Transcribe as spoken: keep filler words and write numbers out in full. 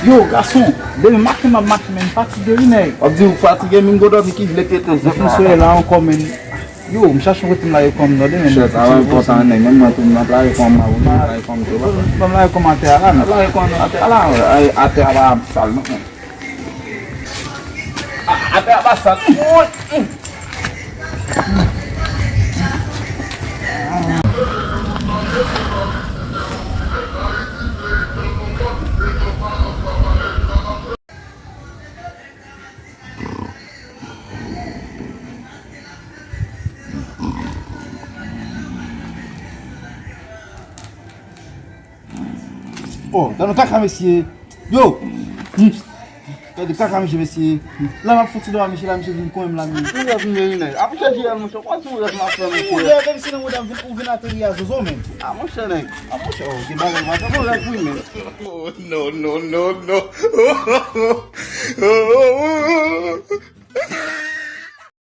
Yo, gason, demen mache m ap mache, men m fatige wi, nèg. W ap di ou fatige, men m gon dòmi ki vle pete zèk la. Depi m sou la ankò, men. Yo, m chache kote m lage kò m nan, demen. Chèz, sa pa enpòtan, nèg. Menm mwen tou, m ap lage kò m la, ou menm lage kò m tou la. Ban m lage kò m atè a la, non. Lage kò m atè a la, atè a pa sal, non. A, atè a pa sal. Oh, gade kaka, mesye. Yo! Hmm. Gade kaka, mesye, mesye. La, m ap fouti dwa, mesye, la, mesye vin konyen m la, men. Ou rèv mwen, nèg. Ap chèche rèv, monchè. Ou pa sou rèv m ap fè, monchè. Ou rèv, menm si nan woda m vin, ou vin ateri a zozo, men. Ah, monchè, nèg. Ah, monchè, oh, gen bagay, bagay, bagay, wi, men. Oh, no, no, no, no.